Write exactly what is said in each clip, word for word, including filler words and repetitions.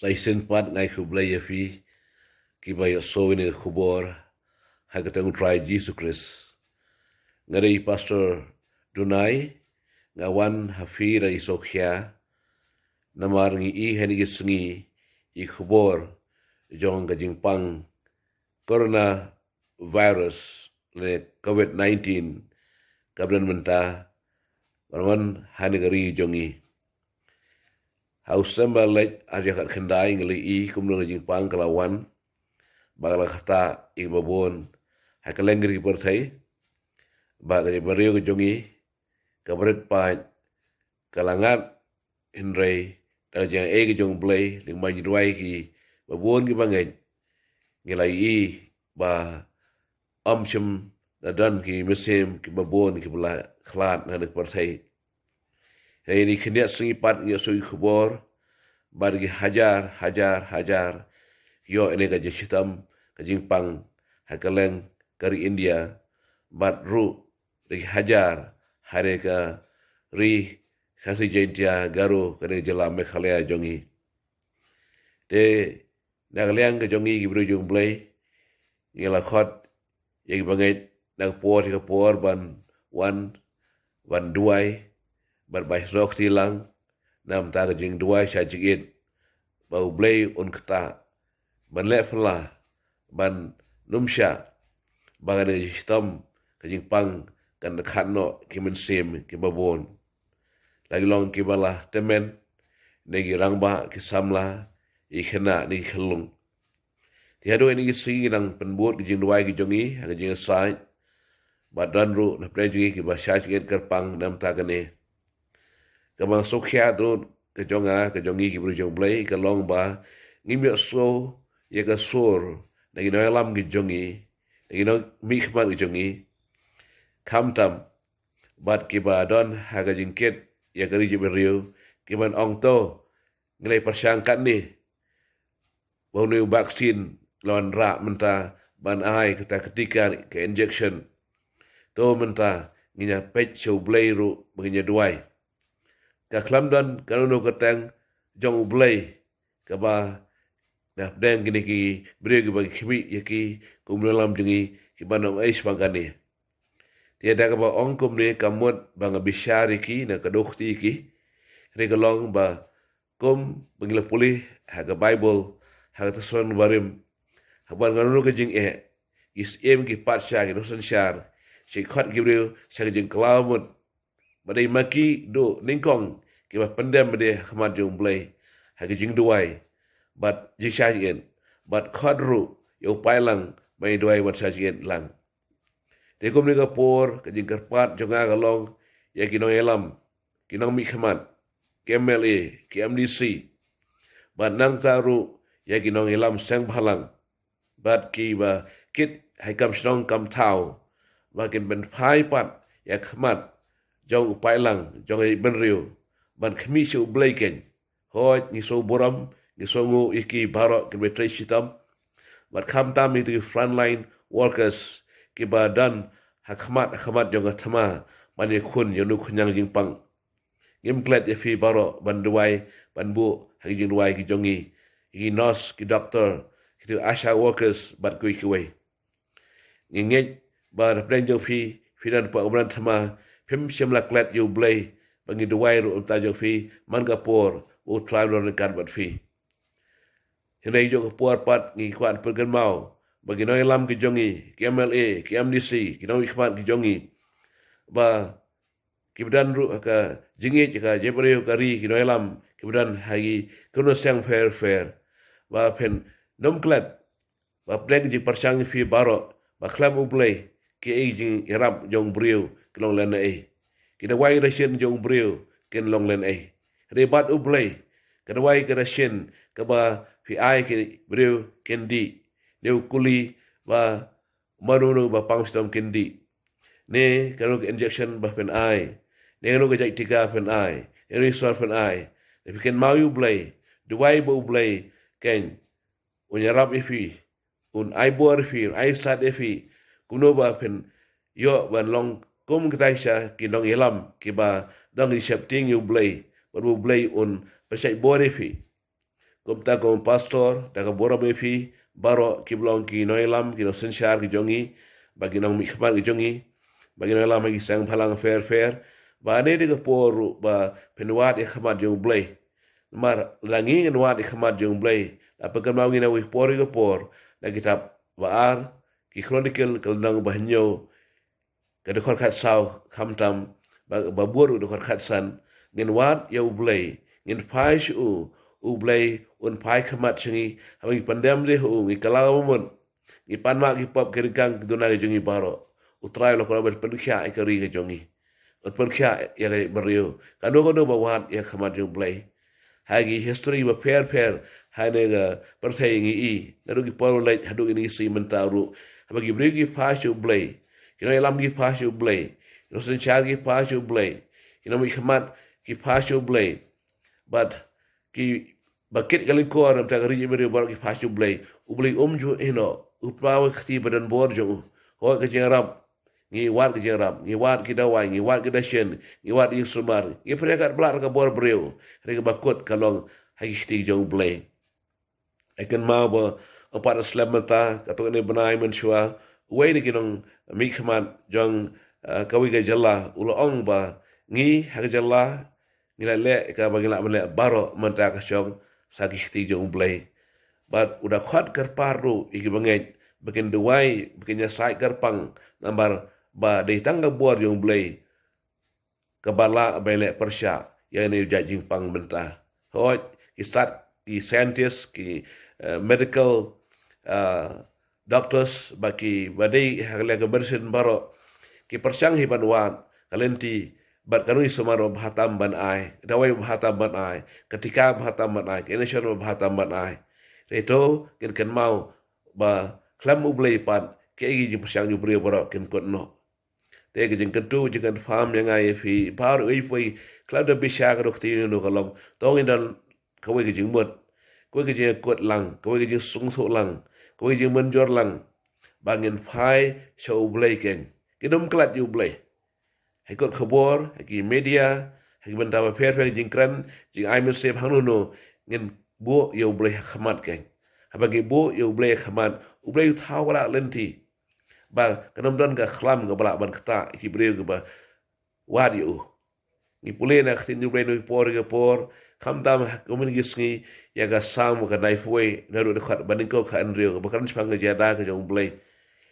Te shisien pat nga ai khublei ïa phi kiba ïohsngew ïa kane ka khubor ha ka kyrteng U Trai Jisu Khrist. Nga dei Pastor Dunai, nga wan ha phi da i Sokhia, namar ngi i ha kine ki sngi i khubor jong ka jingpang coronavirus, lane covid nineteen, kaba don mynta, ban wan ha kane ka ri jong ngi. Ha u September leit ar hajar khatkhyndai ngi la i kumno ka jingpang ka la wan, ba ka la ktah ïa kiba bun ha kylleng ki ri ki pyrthei, ba ka jaitbynriew ka jong ngi ka barit paid ka la ngat, hynrei da ka jingaiei ka jong U Blei, lyngba ki jingduwai kiba bun kiba ngeit, ngi la i ba ym shym la don ki mynsiem kiba bun kiba la khlad na kane ka pyrthei. Hynrei ha kine ki khyndiat sngi pat ngi ïohsngew ïa ki khubor ba ki hajar hajar hajar ki ïoh ïa kane ka jingshitom ka jingpang ha kylleng ka ri India, bad ruh da ki hajar ha kane ka ri Khasi Jaintia Garo, kane ka jylla Meghalaya jong ngi. Te na ka liang ka jong ngi ki briew jong U Blei, ngi la khot ïa kiba ngeit na ka por sha ka por ban wan, ban duwai, ban bai srok ti lang na bynta ka jingduwai sha jingit, ba U Blei un ktah, ban leh phylla, ban nym shah ba kane ka jingshitom ka jingpang kan da khat noh ki mynsiem kiba bun, la ki long kiba la tymmen, ne ki rangbah, ki samla, ki khynnah ne ki khyllung. Te haduh kine ki sngi ngi nang pynbud ki jingduwai ki jong ngi ha ka jingïasaid, bad don ruh na pdeng jong ngi kiba shah jingit kyrpang na bynta kane. Kaba nga sngewkhia ruh ka jong nga, ka jong ngi ki briew jong U Blei, ka long ba ngim ïohsngew ïa ka sur na ki nongïalam ki jong ngi, na ki nongmihkhmat ki jong ngi, khamtam bad kiba don ha ka jingkit ïa ka ri jaitbynriew, kiban ong to ngi la pyrshang katne ba une u vaccine la wanrah mynta ban ai, kata ka tika, ka injection. To mynta ngin ïa peit sha U Blei ruh ba ngin ïa duwai. Ka khlem don kano kano ka kyrteng jong U Blei kaba na pdeng kine ki briew kiba ngi khmih ïa ki kum ki nongïalam jong ngi kiban ym ïohi shaphang kane. Te da kaba ong kumne kam mut ba nga bishar ïa ki ne ka dukti ïa ki. Hynrei ka long ba kum ba ngi la pule ha ka Baibl, ha ka Testament Barim, haba ngi don kano kano ka jingeh, ki syiem, ki patsha, ki nongsynshar, sa khot ki briew sha ka jingkylla mut, ba dei ma ki duh nyngkong kiba pyndem ba dei ha khmat jong U Blei ha ka jingduwai bad jingshah jingit, bad khot ruh ïa u paidlang ban ïa duwai bad shah jingit lang. Te kumne ka por, ka jingkyrpad jong nga ka long ïa ki nongïalam, ki nongmihkhmat, ki M L A, ki M D C, bad nangta ruh ïa ki nongïalam seng bhalang, bad kiba kit ha ki kam shnong kam thaw, ba kin pynphai pat ïa khmat jong u paidlang, jong ka jaitbynriew, ban khmih sha U Blei keiñ. Hooid, ngi sngew burom, ngi sngewnguh ïa ki baroh kiba trei shitom, bad khamtam ïa ki frontline workers kiba don ha khmat, ha khmat jong ka thma ban ïakhun ïa une u khñiang jingpang. Ngim klet ïa phi baroh ban duwai, ban buh ha ki jingduwai ki jong ngi, ki nurse, ki doktor, ki ASHA workers bad kiwei kiwei. Ngi ngeit ba na pdeng jong phi, phi don pat u briew thma, phim shym la klet ïa U Blei ba ngi duwai ruh na bynta jong phi man ka por ba U Trai u don ryngkat bad phi. Hynrei jong ka por pat ngi kwah pynkynmaw ba ki nongïalam ki jong ngi, ki M L A, ki M D C, ki nongmihkhmat ki jong ngi, ba kiba don ruh ha ka jingngeit ka jaitbynriew, ka ri, ki nongïalam kiba don ha ki kynhun seng pher pher, ba phin nym klet ba pdeng jingpyrshang ïa phi baroh, ba khlem U Blei ki ei jingïarap jong briew ki long lehnohei. Ki dawai rashin jong briew kin long lehnohei. Hynrei bad U Blei, ka dawai ka rashin kaba phi ai ki briew kin dih. Ne u kuli ba mano mano ba pang shitom kin dih. Ne kano ka injection ba phin ai. Ne kano ka jait tika phin ai. Ne kano ka sor phin ai. Ne phi kynmaw ïa U Blei. Duwai ba U Blei keiñ un ïarap ïa phi, un ai bor ïa phi, un ai slat ïa phi, kumno ba phin ïoh ban long kum kita sha ki nongïalam kiba dang ïa sheptieng ïa U Blei, bad U Blei un pynshait bor ïa phi. Kumta kum pastor, da ka burom ïa phi baroh kiba long ki nongïalam, ki nongsynshar ki jong ngi, bad ki nongmihkhmat ki jong ngi, bad ki nongïalam ha ki seng bhalang pher pher. Bad ane dei ka por ruh ba phin wad ïa ka khmat jong U Blei. Namar lada ngi ngin wad ïa ka khmat jong U Blei, la pynkynmaw ngi na kawei ka por ïa ka por, na ka kitab Ba-ar, ki Chronicle, ka lynnong ba hynñiew, ka dkhot khatsaw, khamtam ba, ba bud ruh dkhot khatsan. Ngin wad ïa U Blei, ngin phai sha u, U Blei un phai khmat sha ngi. Haba ngi pyndem ïa u, ngi kylla ka bamut, ngi pan mah ki pop, ki ryngkang ki duna ki jong ngi baroh, U Trai u la kynnoh ban pynkhiah ïa ka ri ka jong ngi, un pynkhiah ïa ka jaitbynriew. Kano kano ba wad ïa ka khmat jong U Blei. Ha ki history ba pher pher, ha kane ka pyrthei ngi i, naduh ki por leit haduh kine ki sngi mynta ruh, haba ki briew ki phai sha U Blei, ki nongïalam ki phai sha U Blei, ki nongsynshar ki phai sha U Blei, ki nongmihkhmat ki phai sha U Blei, bad kiba kit ka lyngkor na ka bynta ka ri jaitbynriew baroh ki phai sha U Blei, U Blei um ju ïehnoh, u pynpaw ïa ka kti ba donbor jong u. Hooid, ka jingïarap, ngi wad ka jingïarap, ngi wad ki dawai, ngi wad ki dashin, ngi wad ki sumar, ngi pyrshang katba lah da ka bor briew, hynrei kaba kut ka long ha ki kti jong U Blei. Ai kynmaw ba, ym pat slem mynta, katto katne bnai mynshuwa, uwei na ki nongmihkhmat jong, eh, kawei ka jylla u la ong ba ngi ha ka jylla ngi la leh kaba ngi lah ban leh baroh mynta ka shong sha ki kti jong U Blei. Bad u da khot kyrpad ruh ïa ki bangeit ba kin duwai, ba kin ïasaid kyrpang, namar ba dei tang ka bor jong U Blei kaba lah ban leh pyrshah ïa kane ka jait jingpang mynta. Hooid, ki stad, ki scientist, ki, eh, medical, eh, doctors, bad kiba dei ha ka liang ka medicine baroh, ki pyrshang hi ban wad ka lynti, bad kano ka sumar ba bha tam ban ai, dawai ba bha tam ban ai, ka tika ba bha tam ban ai, ka injection ba bha tam ban ai. Hynrei to ngin kynmaw ba khlem U Blei pat, kiei ki jingpyrshang jong u briew baroh kin kut noh. Te ka jingkyntu, jingkynpham ïa nga ïa phi baroh, uwei pa uwei, khlem da bishar ka duk kti ne no ka long, to ngin don kawei ka jingmut, kawei ka jingkut lang, kawei ka jingsngewthuh lang, kawei ka jingmynjur lang, ba ngin phai sha U Blei keiñ. Ngin ym klet ïa U Blei ha ki kot khubor, ha ki media, ha ki bynta ba pher pher, jingkren, jingai mynsiem hangno no, ngin buh ïa U Blei ha khmat keiñ. Haba ngi buh ïa U Blei ha khmat, U Blei u thaw ka lynti, ba kan ym don ka khlam kaba lah ban ktah ïa ki briew kiba wad ïa u. Ngi pule na ka ktien U Blei na ki por ki por, khamtam ha kumne ki sngi, ïa ka Salm ka khyndai phew wei, naduh dkhot ba nyngkong haduh hynriew, kaba kren shaphang ka jingïada ka jong U Blei.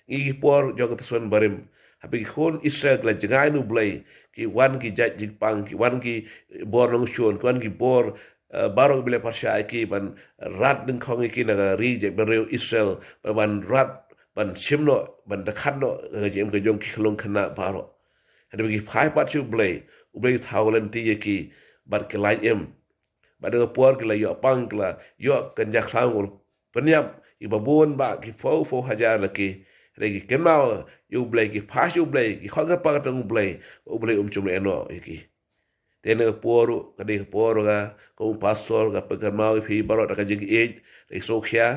Ngi ki por jong ka Testament Barim, haba ki khun Israel ki la jngai na U Blei, ki wan ki jait jingpang, ki wan ki bor nongshun, ki wan ki bor, eh, baroh kiba leh pyrshah ïa ki, ban rat dyngkhong ïa ki na ka ri jaitbynriew Israel, ban, ban rat, ban shim noh, ban dkhat noh ka jingim ka jong ki khyllung khynnah baroh. Hynrei ba ki phai pat sha U Blei, U Blei u thaw ka lynti ïa ki, bad ki la im. Bad ha kane ka por ki la ïoh pang, ki la ïoh ka jingïakhlam, u pynïap ïa ki babun, ba ki phew phew hajar la ki. Hynrei ki kynmaw ïa U Blei, ki phai sha U Blei, ki khot kyrpad ha ka kyrteng U Blei, U Blei um shym la ïehnoh ïa ki. Te ha kane ka por ruh, ka dei ka por ruh ka, kum u pastor, nga pynkynmaw ïa phi baroh da ka jingïeit, da ka sngewkhia.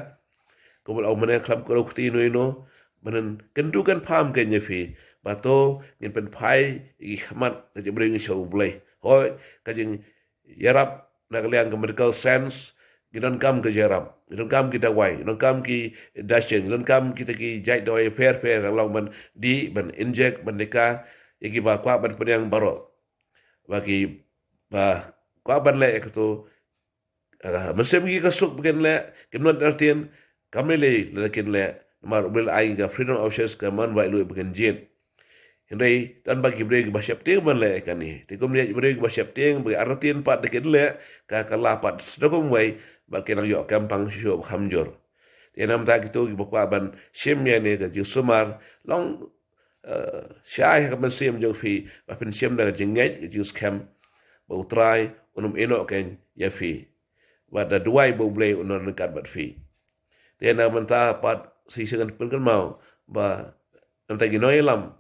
Kumba la ong mynne, khlem kdew kti ïano ïano, ban kyntu kynpham keiñ ïa phi, ba to ngin pynphai ïa ki khmat ka jingïarap sha U Blei. Hooid, ka jingïarap na ka liang ka medical science, ngi donkam ka jingïarap, ngi donkam ki dawai, ngi donkam ki dashin, ngi donkam kita ki jait dawai pher pher, la long ban dih, ban inject, ban tika ïa kiba kwah ban pynïang baroh. Ba kiba kwah ban leh ïa kato, ah, mynsiem ki ka suk ba kin leh, kim nud artien, kam lei lei lada kin leh, namar U Blei u la ai ka freedom of choice, ka mon ba ïeit ba kin jied. Hynrei don ba ki briew kiba sheptieng ban leh ïa kane. Te kumne ïa ki briew kiba sheptieng, ba ki artatien pat da kin leh, ka, ka la pat sdang kumwei, ba kin nang ïoh kynpang shuh shuh ba kham jur. Te namar kata kito kiba kwah ban shim ïa kane ka jingsumar, long, eh, shai ha ka mynsiem jong phi, ba phin shim da ka jingngeit, ka jingskhem, ba U Trai un ym ïehnoh keiñ ïa phi. Bad da duwai ba U Blei un nang ryngkat bad phi. Te na ka bynta pat, sa shisien ngan pynkynmaw ba na ka bynta ki nongïalam,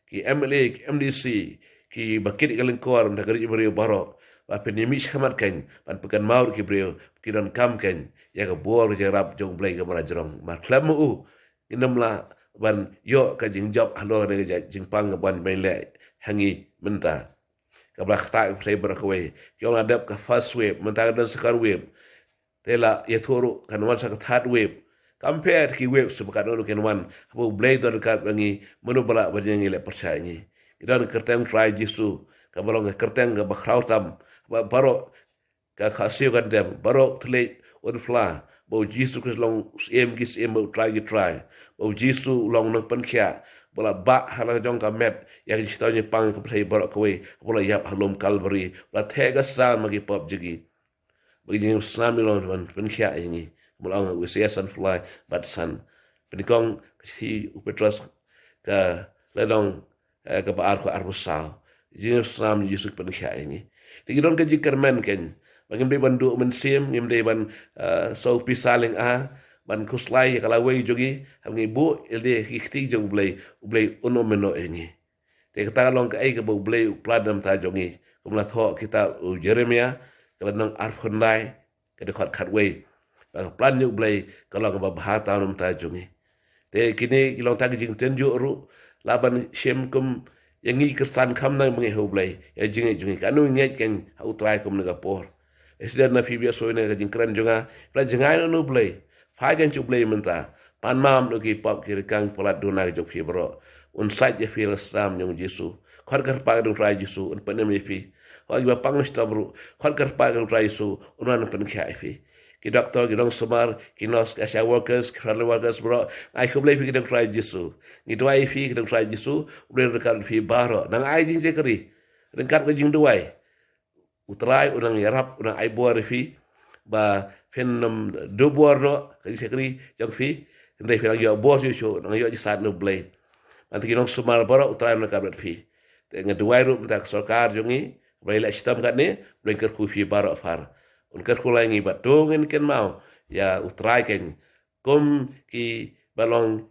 ki M L A, ki M D C, kiba kit ïa ka lyngkor na ka ri jong U Blei baroh, ba phin ïa mih shakhmat keiñ ban pynkynmaw ruh ïa ki briew, ki donkam keiñ ïa ka bor ka jingïarap jong U Blei kaba la jrong. Namar khlem ma u, ngin ym lah ban ïoh ka jingjop halor kane ka jait jingpang kaba wan ban leh ha ngi mynta. Kaba la ktah ïa ka pyrthei baroh kawei. Ki ong la dep ka first wave, mynta ka don second wave. Te la ïathuh ruh kan wan sa ka third wave. Kam pher ki wave sa ba katno ruh kan wan. Haba U Blei don ryngkat bad ngi, mano ba lah ban ïeng ïaleh pyrshah ïa ngi. Ngi don ka kyrteng Trai Jisu, kaba long ka kyrteng kaba khraw tam. Ba baroh ka khasiew kan dem, baroh thylliej un phla ba U Jisu Khrist long Syiem ki syiem, ba U Trai ki trai. Ba U Jisu u long u nongpynkhiah ba la bah ha la ka jong ka met ïa ka jingshitom jingpang ka pyrthei baroh kawei, ba la ïap ha lum Kalbari, ba la theh ka sla namar ki pop jong ngi. Ba ka jingsnam u long ban pynkhiah ïa ngi. Ba la ong ha Isaiah sanphew lai bad san. Pynïaid ka shithi u Petros ka lynnong, eh, kaba ar, ka arphew saw. Jingsnam Jisu pynkhiah ïa ngi. Te ngi don ka jingkyrmen keiñ ba ngim dei ban duh mynsiem, ngim dei ban, eh, saw pisa lynga, ban khuslai ïa ka lawei jong ngi. Haba ngi buh ïalade ha ki kti jong U Blei, U Blei un ym ïehnoh ïa ngi. Te kata ka long kaei kaba U Blei u plan na ka bynta jong ngi. Kum la thoh kitab u Jeremiah ka lynnong arphew khyndai, ka dkhot khatwei. Ba ka plan jong U Blei ka long kaba bha tam na ka bynta jong ngi. Te kine ki long tang ki jingtynjuh ruh, lah ban shim kum ïa ngi Khristan kham nang bangeit ha U Blei, ïa ka jingngeit jong ngi, kano ngi ngeit keiñ ha U Trai kumne ka por. Shisien na phi ba ïohsngew ïa ka jingkren jong nga, phi la jngai noh na U Blei. Phai keiñ sha U Blei mynta. Pan map noh ki pop ki ryngkang palat duna ki jong phi baroh. Un sait ïa phi ha ka snam jong U Jisu. Khot kyrpad ïa U Trai Jisu un pynim ïa phi. Hooid, kiba pang shitom ruh, khot kyrpad ïa U Trai Jisu un wan pynkhiah ïa phi. Ki doktor, ki nongsumar, ki nurse, ki ASHA workers, ki frontline workers baroh, nga ai khublei ïa phi ha ka kyrteng U Trai Jisu. Ngi duwai ïa phi ha ka kyrteng U Trai Jisu, U Blei un ryngkat bad phi baroh. Nang ai jingshakri ryngkat ka jingduwai. U Trai u nang ïarap, u nang ai bor ïa phi ba phin ym duh bor noh ka jingshakri jong phi. Hynrei phi nang ïoh bor shuh shuh, nang ïoh jingstad na U Blei. Bad ki nongsumar baroh, U Trai un ryngkat bad phi. Te nga duwai ruh mynta ka sorkar jong ngi, U Blei leh shitom katne, U Blei un kyrkhu ïa phi baroh phar. Un kyrkhu lang ïa ngi bad to ngin kynmaw ïa U Trai keiñ kum kiba long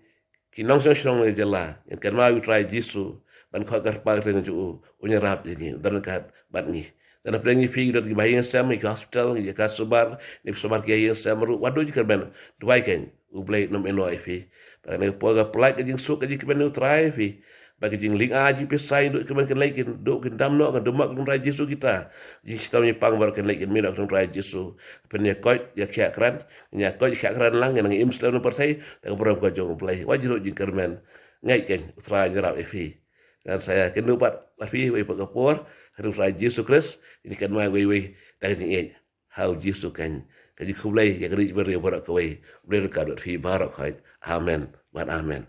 ki nongshong shnong na ka jylla, ngin kynmaw ïa U Trai Jisu ban khot kyrpad ha ka kyrteng jong u, un ïarap ïa ngi, un don ryngkat bad ngi. Te na pdeng ïa phi ki don kiba ha ïing ha sem, ïa ki hospital, ïa ki sumar, ïa ki sumar ki ha ïing ha sem ruh, wat duh jingkyrmen, duwai keiñ U Blei un ym ïehnoh ïa phi. Ba kane ka por ka pyllait ka jingsuk, ka jingkmen na U Trai ïa phi. Ba ka jinglynga jingpisa, jingduh kyrmen kin leit kin duh kin dam noh, ka dum ka kyrteng U Trai Jisu kita. Jingshitom jingpang baroh kin leit kin mih noh ha ka kyrteng U Trai Jisu. Phin ïakoit ïakhiah kren, ngin ïakoit ïakhiah kren lang, ngin nang im slem na pyrthei da ka burom ka jong U Blei. Wat ju duh jingkyrmen. Ngeit keiñ U Trai un ïarap ïa phi. Ngan sa ïakynduh pat bad phi ha kawei pat ka por ha ka kyrteng U Trai Jisu Khrist. Ngin ïakynduh wei wei da ka jingïeit ha U Jisu keiñ. Ka jingkhublei ïa ka ri bad briew baroh kawei. U Blei un ryngkat bad phi baroh khoit. Amen bad amen.